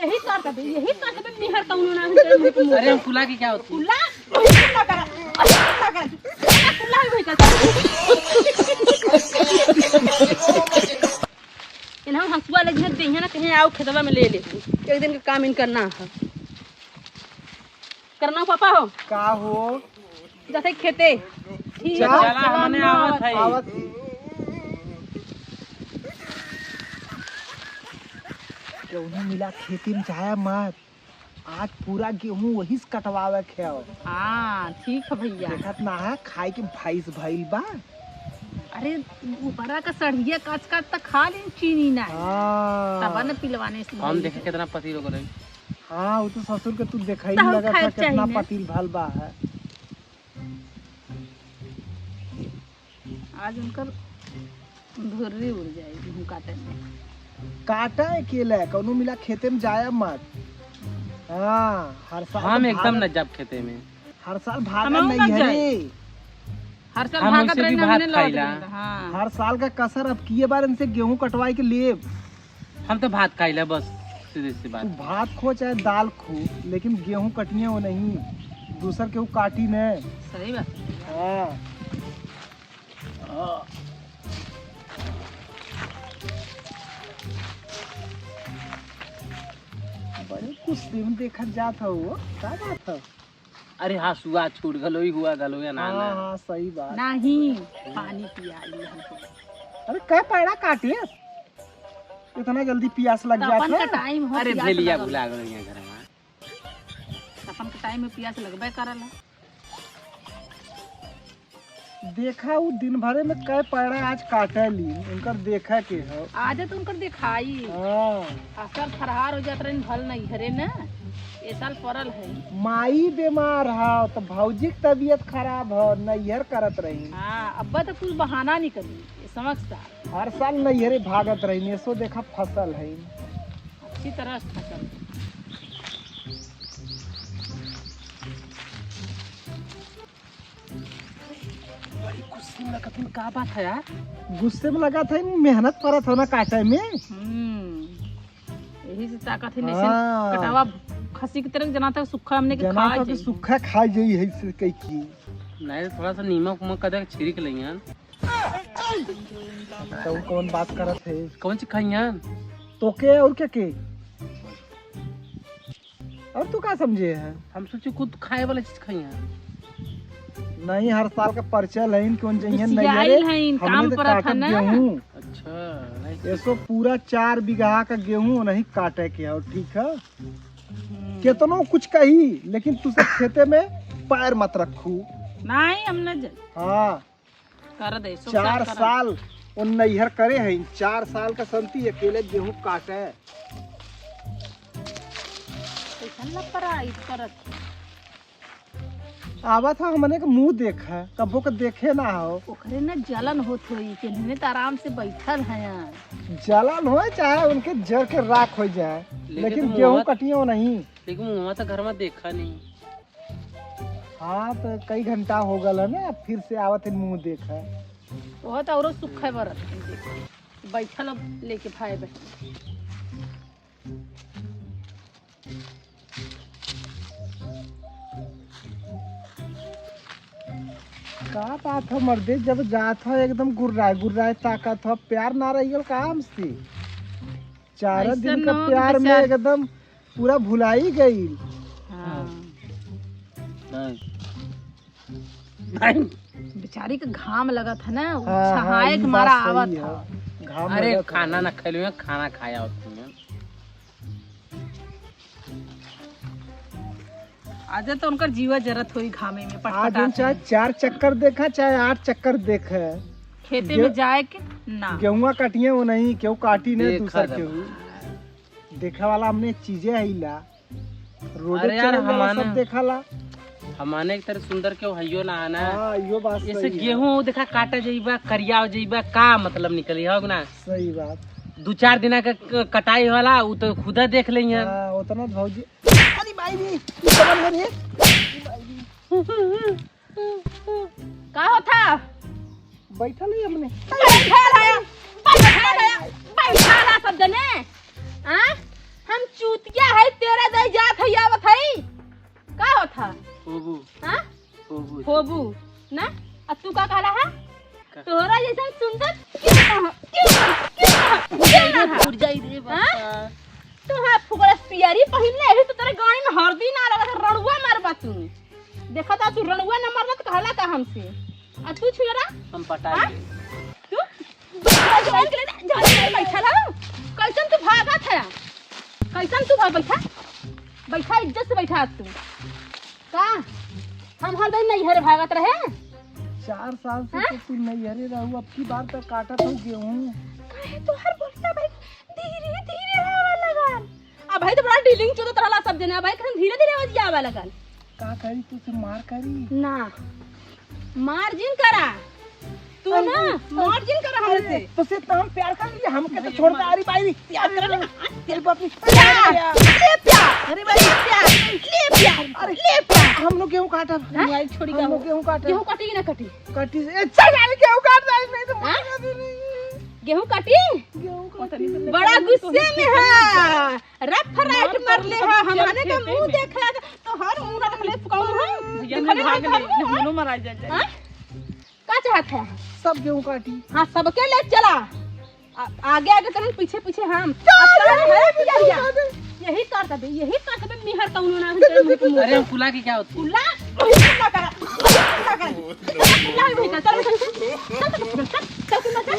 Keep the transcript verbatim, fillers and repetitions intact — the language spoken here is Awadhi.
यही कर देबे, यही कर देबे, मेहर कौनो ना हमके मुंह पे मुंह। अरे, हम कुला की क्या होती? कुला, वही कुला करा, वही कुला करा, कुला, कुला ही वही करता। इन्हें हंसुआ लगे हैं, देहिया ना कहीं आओ खेतवा में ले ले। एक दिन का काम इन करना है। करना पापा हो। का हो? जैसे खेते। ठीक है, चला, चला, हमने हम आवत आवत है। आवत ही। केहू मिला खेती में जाया मत। आज पूरा गेहूं वही से कटवावे के हो। हाँ, ठीक है भैया। देखत ना है, खाए के भैंस भइल बा। अरे, ऊपरा का सड़िया काच काच त खा ली, चीनी ना। हाँ। तब न पिलवाने से हम भइल देखे है। कितना पति लोग रहे। हाँ, वो तो ससुर के तू देखा ही तब लगा खाए था, कितना चाहिए ना। पतिल भल बा है। आज उनकर धुर्री उड़ जाई गेहूं काटे में। काटा अकेले, कौनो मिला खेते में जाया मत। हाँ, हर साल हम तो एकदम भागत, न जाब खेते में। हर साल भागा हमहू नहीं न है जाई। रे। हर साल हम भागत वैसे भी रही ना, भात हमने लौट खाइला। गइल। हाँ। हर साल का कसर अब किए बार इनसे गेहूं कटवाई के लेब। हम तो भात खाइला बस, सीधे सी बात। तू भात खो चाहे दाल खो, लेकिन गेहूं कटिए वो नहीं, दूसर केहू काटी ने। सही बात। हाँ। हाँ। बड़े गुस्से में देखत जात हो, का बात है? अरे हंसुआ छूट गलो, ई हुआ गलो या ना, हाँ, ना? हाँ, सही बात। नहीं, पानी पिया ली हमको। अरे, कै पैड़ा काटे? इतना जल्दी पियास लग जात अपन है? का टाइम हो, अरे, पियास भेलिया लगल। भुला गलो यहाँ घर में। अपन का टाइम में पियास लगबे करल है। देखा, उ दिन भरे में कै पैड़ा आज काटे ली, उनकर देखे के हो। आज तो उनकर दिखाई। हाँ। असर फरहार हो जात रहिन भल नैहरे न, ए साल परल है। माई बीमार ह, तो भौजी के तबीयत खराब ह, नैहर करत रही। हाँ, अब्बा तो कुल बहाना निकली, ये समझता। हर साल नैहरे भागत रही, ऐसो देखा फसल है। अच्छी तरह से फसल। बड़ी गुस्से में लगत हन, का बात है यार? गुस्से में लगत है, मेहनत करत हो ना काटे में। हम्म, यही से ताकत है, नहीं से हाँ। कटावा खसी की तरह जनाता है, सूखा हमने के जना खा तो जाई। सूखा खा जाई है से कई की। नहीं, थोड़ा सा नीमक उमक का देख छिड़क लेंगे। तो कौन बात करत है? कौन चीज खाइए? तो के और क्या के? और तू का समझे है? हम सोचे खुद खाए वाला चीज खाई है। नहीं, हर साल का परचल है, कौन चाहिए नहीं, खिसियाइल अरे, है, हमने काम तो परत है काटब ना। गेहूं। अच्छा, नहीं। ऐसो पूरा चार बीघा का गेहूं नहीं काटे के हो, ठीक है? हम्म। केतनो कुछ कही, लेकिन तू सब खेते में पैर मत रखू। नहीं, हम न जाए। हाँ। कर दे, सुख चार साथ कर। साल उन नैहर करे हैं, चार साल का संती अकेले गेहूं काटे। कैसन लपराई करत? आवत हो हमने के मुंह देखा, कबो के देखे ना हो। ओकरे न जलन होत होई, कि इन्हें तो आराम से बैठल हैं। जलन होए चाहे उनके जर के राख हो जाए, लेकिन लेकिन गेहूं मुंहवा कटियो नहीं। लेकिन मुंहवा तो घर में देखा नहीं। हाँ, तो कई घंटा हो गल है ना, फिर से आवत है मुंह देखा। वह तो औरो सुखे बरत है, बैठल अब लेके भाई बहन। का बात है मर्दे, जब जात हो एकदम गुर्राए गुर्राए ताकत हो, प्यार ना रह गल का हमसे? चार ऐसा दिन का ना हो तो प्यार में बेचार- एकदम पूरा भुलाई गई। हाँ। नहीं। नहीं। बेचारी के घाम लगत है ना, उ हाँ, हाँ, छहाए ई के मारा बात सही आवत है। ह। घाम अरे, लगत है। खाना ना खैलू है, खाना खाया होती है। आज तो उनकर जीवा जरत होई घामे में, आज पटपटात हम चाहे होई। चार चक्कर देखा, चाहे आठ चक्कर देखा। खेते गे-, में जाए के ना। गेहुआ काटिए वो नहीं, केहू काटी नहीं देखा दूसर जब। केहू। देखे वाला हमने चीजें है ला। रोडे अरे यार, चले वाला हमाने, सब देखाला। हमाने एक तरह सुंदर केहू हइयो ना आना। हाँ, यो बात ऐसे सही है। गेहूं देखा काटा जाइबा, करिया हो जाइबा, का मतलब निकली हो ना? सही बात। दो चार दिना के क-, कटाई वाला, उ तो खुदा देख लेइहन। हाँ, उतना भौजी। अरे भाई रे, ई कवन है रे? का होता? बैठल ही हमने। बैठल है, बैठल है, बैठल है सब जने। आ? हम चूतिया है, तेरा दई जात है, आवत है। का होत है? होबू। हाँ? होबू। होबू। ना? आ तू का कहला है? का? तोहरा जैसन सुंदर के ना हो, के ना हो, के ना हो, के ना हो। फूट जाई रे हाँ? बाबा। तोहार फुकरा पियरी पहिनले, अभी तो तेरे गाड़ी में हरदी ना लगा, तो रड़ुआ मारबा तू। देखा था तू रड़ुआ न मारबा तो कहला का हमसे? आ तू छुअरा? हम पटाई हाँ? ले। तू? झगड़ा के लिए ना, झगड़ा के लिए बैठल हो? कैसन तू भागत है? कैसन तू भाग बैठा? बैठा, इज्जत से बैठा तू। का? हम हर दिन नैहरे भागत रहे? चार साल से हाँ? तो तू नैहरे रहू, अब की बार तक काटत हो गेहूं। काहे तोहर बोलता भाई धीरे धीरे आवे लगल? अब भाई तो बड़ा डीलिंग चोदत रहला सब जने, अब भाई कहीं धीरे धीरे आवाज आवे लगल। का करी, तू से मार करी? ना, मार जिन करा। तू अरे, ना, अरे, मार जिन करा हमसे। अरे, तुझसे इतना हम प्यार कर लिए, हम कैसे भैया, छोड़ दे? मार। अरे भाई, प्यार कर ले ना। अरे बाप रे। प्यार, ले प्यार। अरे भाई, प्यार, ले प्यार, अरे, ले प्यार। हम लोग गेहूं काटब। हाँ? मोबाइल छोड़ी हम का लोग हो? गेहूं काटब। गेहूं काटी कि ना काटी? काटी से, ए, चल, चल, गेहूं काट डाल, नहीं तो हाँ? मार दे नहीं। गेहूं काटी? गेहूं काटी। बड़ा गुस्से में है। रफ राइट मार ले हा, हमारे का मुंह देख रहा तो हर मुंह रख ले कौन है? भैया, दिखा ना दे भाग कौन ले, है? दोनों मरा जाए। हाँ? का चाहत है? सब गेहूं काटी। हाँ, सबके ले चला। आ-, आगे आगे चलन, पीछे पीछे हम। चल, अब चल, है गेहूं पियरिया। काटे। यही कर दबे, यही कर दबे, मिहर कौनो ना है, अरे, हम कुला के क्या होती? कुला, वही कुला करा, वही कुला करा। कुला भी भेजा, चल, चल, चल, चल, चल, चल, चल, चल।